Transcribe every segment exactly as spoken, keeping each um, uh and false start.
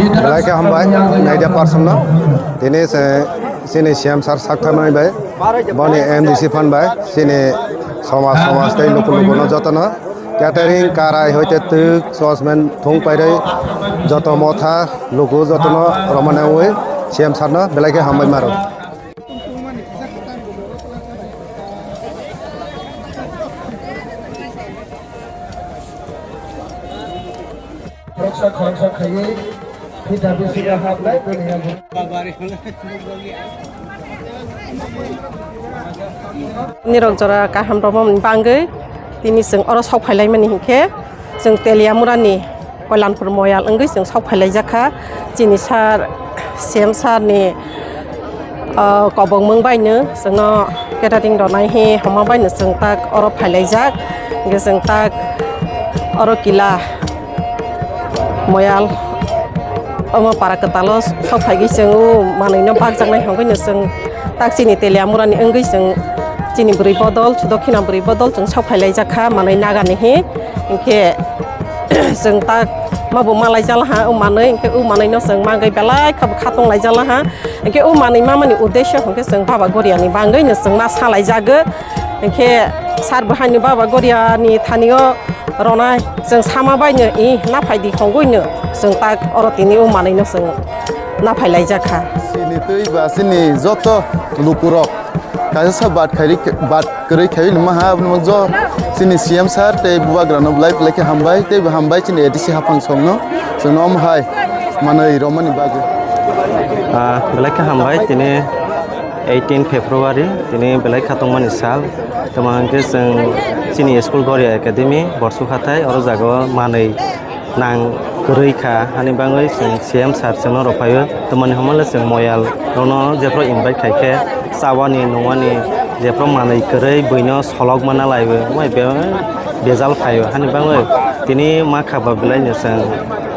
Belai khe hambai, media person no. Tini se, chini C M sir saktharmani bai, boni M D C phan bai, chini somaj, somaj tei luku luku no joto no catering, karai, hoite twk, sosmen, thung pairwi, joto motha, luku joto no romani wi C M sir no belai khe hambai maro. Khoroksa khoroksa khaiwi phita bisingo hap lai tongya. Nirok jora kaham romani bangwi tini chwng oro sok phailaimani hinkhe chwng Teliamurani Koilanpur Moyal wngwi chwng sok phailaijak kha. Chini sir, C M sir ni, ah, kobongmung baino chwngno catering ronai hi homa baino chwng tak oro phailaijak. Hinkhe chwng tak oro kila Moyal omo para kwtalo sok phaigwi chwng o manwino bakjaknai hwnkhe no chwng tak chini Teliamurani wngwi chwng chini bwrwi bodol, Dokhina bwrwi bodol chwng sok phailaijak kha manwi nagani hi. Hinkhe chwng tak ma bo malaijala ha o manwi, hinkhe o manwino chwng magwi belai kha bo khatong laijala ha. Hinkhe o manwi mamani uddesho hinkhe chwng Baba Goriani bangwino chwng ma salaijago. Hinkhe sir bo haino Baba Goriani thanio ronai chwng sama baino i naphai di hongwino chwng tak oro tini o manwino chwng naphai laijak kha. Chini twi ba chini joto lukurok kaisa sa bat khairi, bat kwrwi khaiwi lwma ha, aboni ulo jo chini C M sir tei bubagrano belai belai khe hambai, tei bo hambai chini A D C haphang songno chwngno omo hai manwi romani bagwi. Ah, belai khe hambai, tini eighteen February, tini belai kha tongmani sal. Tamo hwnkhe chwng chini school Goria Academy, Borsuk hathai, oro jagao manwi nang kwrwi kha, hani bagwi chwng C M sir chwngno rw phaio. Tamoni hwnmale chwng Moyal rokno jephru invite khai khe chawani nungwani jephru manwi kwrwi buino solok mana laiwi, omo hai be-, bejal phaio. Hani bagwi tini ma kha ba belaino chwng,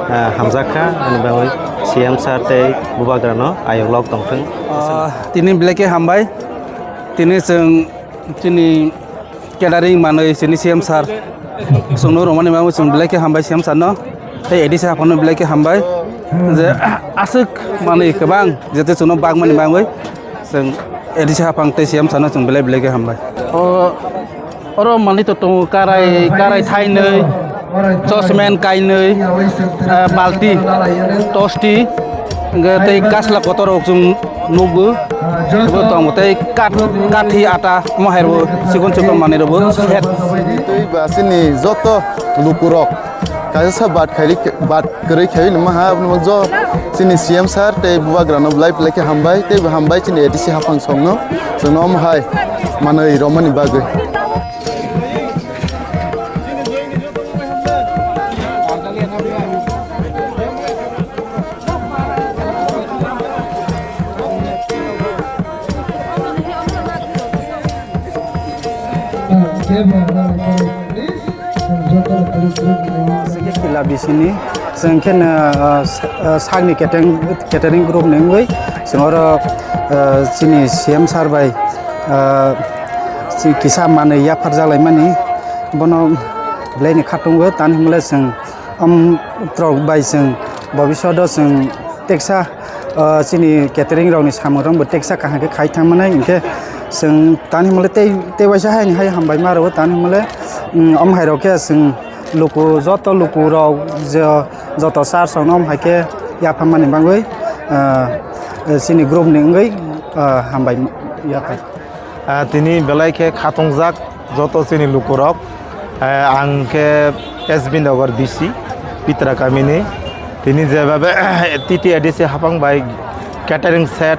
ah, hamjak kha, hani bagwi C M sir tei bubagrano ayok lok tongthwng. Ah, tini belai khe hambai. Tini chwng chini catering manwi chini C M sir chwngno romani bagwi chwng belai khe hambai C M sir no, tei A D C haphangno belai khe hambai je aswk manwi kwbang jete chwngno bagmani bagwi chwng A D C haphang tei C M sir no chwng belai belai khe hambai. O, oro manwi to tongo karai, karai thainwi, chosmen kainwi, ah, balti, tosti, hwnkhe tei kasla kotor rok chwng nukgo. Bo tongo tei kat, kathi ata omo hai rw chikon chikon manwi rw bo set. Twi ba chini joto lukurok kaisa sa bat khairi, bat kwrwi khaiwi lwma ha, abono jo chini C M sir tei bubagrano belai belai khe hambai, tei bo hambai chini A D C haphang songno chwngno omo hai manwi romani bagwi. Kila bisini chwng khe no, ah, sa-, ah, sakni catering, catering group ni wngwi chwng oro, ah, chini C M sir bai, ah, chi-, kisa manwi yapharjak laimani, bono belai ni khatungo, tani hwnle chwng, um, trok bai chwng bobiswt o chwng teksa, ah, chini catering rok ni samung rok bo teksa kaham khe khai thang mani, hinkhe chwng tani hwnle tei, tei waisa hai ni hai hambai ma rwo, tani hwnle, um, om hai rok khe chwng luku, joto luku rok je, joto church rok no om hai khe yapha mani bagwi, ah, chini group ni wngwi, ah, hambai yaphai. Ah, tini belai khe khatungjak joto chini lukurok. Ah, ang khe S B Nagar B C, Pitra kamini. Tini jebabe T T A D C haphang bai catering set,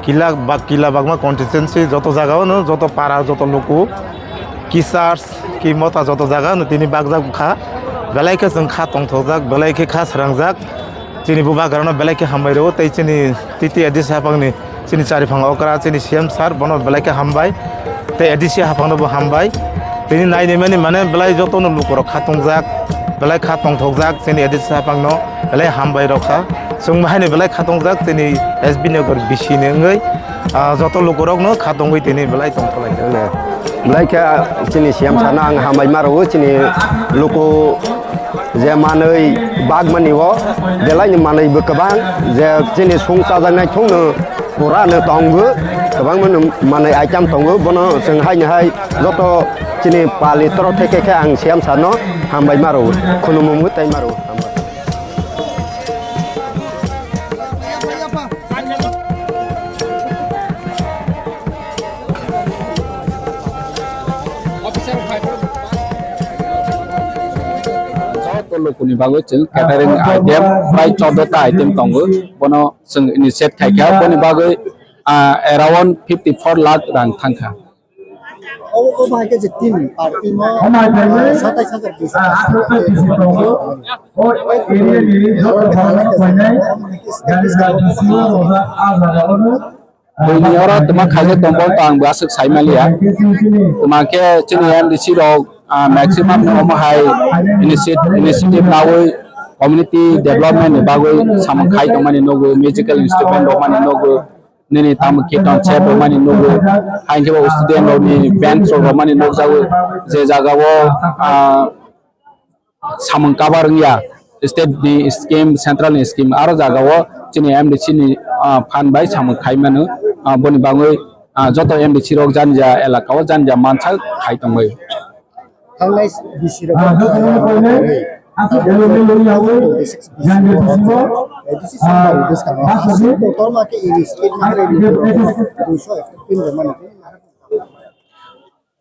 kila bak-, kila bagma constituency, joto jaga o no, joto para, joto luku, ki church, ki mota, joto jaga o no tini bakjak kha. Belai khe chwng kha tongthokjak, belai khe kha srangjak. Chini bubagrano belai khe hambai rwo, tei chini T T A D C haphangni chini chariphang okra, chini C M sir, bono belai khe hambai, tei A D C haphangno bo hambai. Tini nainimani mane belai jotono lukurok khatungjak, belai kha tongthokjak, chini A D C haphangno belai hambai rokha. Chwng haino belai khatungjak, chini S B Nagar B C ni wngwi, ah, joto lukurokno khatungwi tini belai tongthoklai. Belai khe chini C M sir no ang hambai ma rwo, chini luku Je manwi bagmani o, belai ni manwi bo kwbang, je chini sung chajaknai thung no pura no tongo, kwbangma no manwi item tongo, bono chwng hai ni hai joto chini pali toro theke khe ang C M sir no hambai maro, khulumung tei maro. Joto lukuni bagwi chwng catering item prai chordo ta item tongo, bono chwng initiate khaikha, boni bagwi, ah, around fifty four lakh rang thangkha. Obo, obo hai khe je team party mo, ah, satais hajar duiso. Buini oro twma khaijak tongbo to ang bo aswk sai maliya. Twma khe chini M D C rok, ah, maximum no omo hai initiative, initiative lawi community development ni bagwi samung khai tongmani nugo, musical instrument rok mani nugo, nini tamo khe ton set rok mani nugo, hai khe bo student rok ni bench rok mani nukjago, je jaga o, ah, samung cover wngya, state ni scheme, central ni scheme, aro jaga o chini M D C ni, ah, phan bai samung khai mano, ah, boni bagwi, ah, joto M D C rok jani ja elaka o jani ja mansa khai tongbai. Thangnai D C rok, D C samung bwskango aswk kotorma khe ini state ni duiso ekta team rok mani.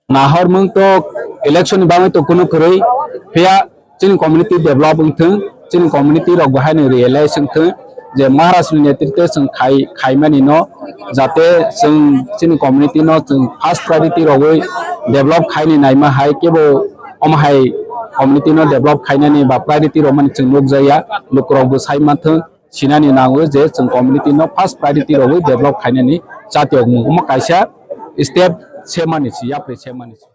Nahormung to election ni bagwi to kunu kwrwi, phiya chini community develop wngthung, chini community rok bo haino realize wngthung je Maharaj ni netritwe chwng khai, khaimani no, jate chwng chini community no chwng first priority rogwi develop khaini naima hai kebo omo hai community no develop khainani ba priority rwmani chwng nukjakya, lukurok bo sai manthung. Sinani nango je chwng community no first priority rogwi develop khainani chati okmung. Omo kaisa step se mani si, yapri se mani si.